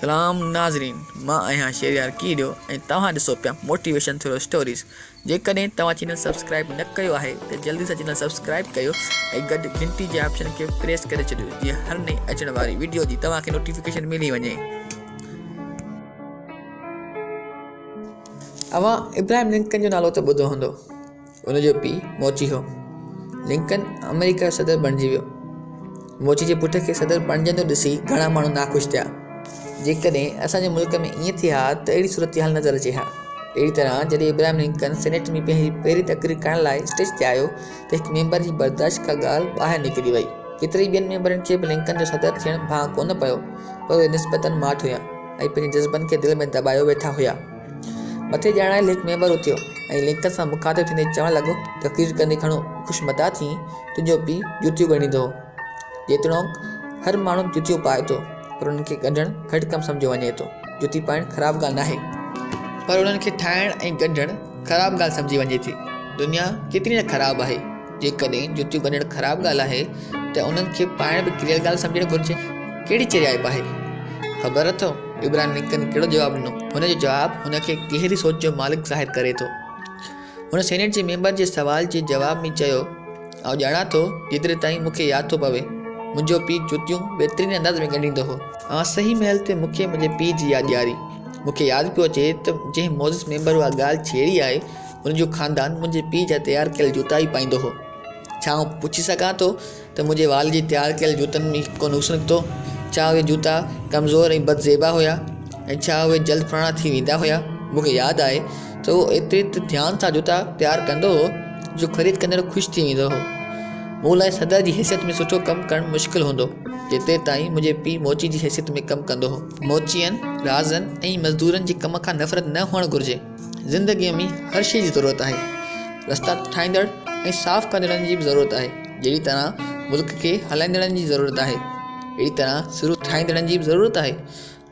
سلام ناظرين مان آهيان شهريار ڪيريو ۽ توهان ڏسو پيا موٽيويشن ٿرو اسٽوريز جيڪڏهن توهان چينل سبسڪرائب نه ڪيو آهي ته جلدي سان چينل سبسڪرائب ڪيو ۽ گڏ گهنٽي جي آپشن کي پريس ڪري ڇڏيو جيئن هر نئين اچڻ واري وڊيو جي توهان کي نوٽيفڪيشن ملي وڃي. اوهان ابراهيم لنڪن جو نالو ته ٻڌو هوندو. ان جو پيء موچي هو. لنڪن آمريڪا جو صدر بڻجي ويو. موچي جي پٽ کي صدر بڻجندو ڏسي گهڻا ماڻهو ناخوش ٿيا. جيڪڏهن اسان جي ملڪ ۾ ائين ٿئي ها ته اهڙي صورتحال نظر اچي ها. اهڙي طرح جڏهن ابراهيم لنڪن سينيٽ ۾ پنهنجي پهرين تقرير ڪرڻ لاء اسٽيج تي آيو ته هڪ ميمبر جي برداشت کان ڳالهه ٻاهر نڪري وئي. ڪيترن ئي ٻين ميمبرن کي به لنڪن جو صدر ٿيڻ ڀانء ڪونه پيو پر اهي نسبتاً ماٺ هيا ۽ پنهنجي جذبن کي دل ۾ دٻايو ويٺا هيا. مٿي ڄاڻايل هڪ ميمبر اٿيو ۽ لنڪن سان مخاطب ٿيندي چوڻ لڳو، تقرير ڪندي گهڻو خوش متان ٿين، تنهنجو پيء جوتيون ڳنڍيندو هو. جيتوڻيڪ هر ماڻهو جوتيون پائي ٿو، پر انهن کي ڳنڍڻ گهٽ ڪم سمجهيو وڃي ٿو. جوتي پائڻ خراب ڳالهه ناهي. پر انهن کي ٺاهڻ ۽ ڳنڍڻ خراب ڳالهه سمجهي وڃي ٿي. دنيا ڪيتري نه خراب آهي. جيڪڏهن جوتيون ڳنڍڻ خراب ڳالهه آهي ته انهن کي پائڻ به ڪريل ڳالهه سمجهڻ گهرجي. ڪهڙي چريائپ آهي؟ خبر اٿو ابراهيم لنڪن ڪهڙو جواب ڏنو؟ هن جو جواب هن کي گهري سوچ جو مالڪ ظاهر ڪري ٿو. هن سينيٽ جي ميمبر جي سوال جي جواب ۾ چيو، آئون ڄاڻان ٿو، جيتري تائين مون کي ياد ٿو پوي، منهنجو پيء جوتيون بهترين انداز ۾ ڳنڍيندو هو. اوهان صحيح مهل تي مون کي منهنجي پيء جي ياد ڏياري. مون کي ياد پيو اچي ته جنهن معزز ميمبر اها ڳالهه ڇيڙي آهي، هن جو خاندان منهنجي پيء جا تيار ڪيل جوتا ئي پائيندو هو. ڇا آئون پڇي سگهان ٿو ته منهنجي والد جي تيار ڪيل جوتن ۾ ڪو نقص نڪتو؟ ڇا اهي جوتا ڪمزور ۽ بدزيبا هيا ۽ ڇا اهي جلد پراڻا ٿي ويندا هيا؟ مون کي ياد آهي ته هو ايتري ته ڌيان سان جوتا تيار ڪندو هو جو خريد ڪندڙ خوش ٿي ويندو هو. مون لاء صدر جي حيثيت ۾ سٺو ڪم ڪرڻ مشڪل هوندو، جيتري تائين منهنجي پيء موچي جي حيثيت ۾ ڪم ڪندو هو. موچين، رازن ۽ مزدورن جي ڪم کان نفرت نه هئڻ گهرجي. زندگيء ۾ هر شيء جي ضرورت آهي. رستا ٺاهيندڙ ۽ صاف ڪندڙن جي به ضرورت آهي. جهڙي طرح ملڪ کي هلائيندڙن جي ضرورت آهي، اهڙي طرح سرون ٺاهيندڙن جي به ضرورت آهي.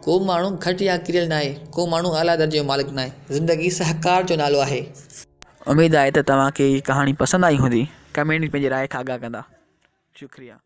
ڪو ماڻهو گهٽ يا ڪريل ناهي، ڪو ماڻهو اعليٰ درجي جو مالڪ ناهي. زندگي سهڪار جو نالو آهي. اميد آهي ته توهان کي هي ڪهاڻي پسند آئي هوندي. ڪمينٽ ۾ پنهنجي راء کان آگاهه ڪندا. شڪريه.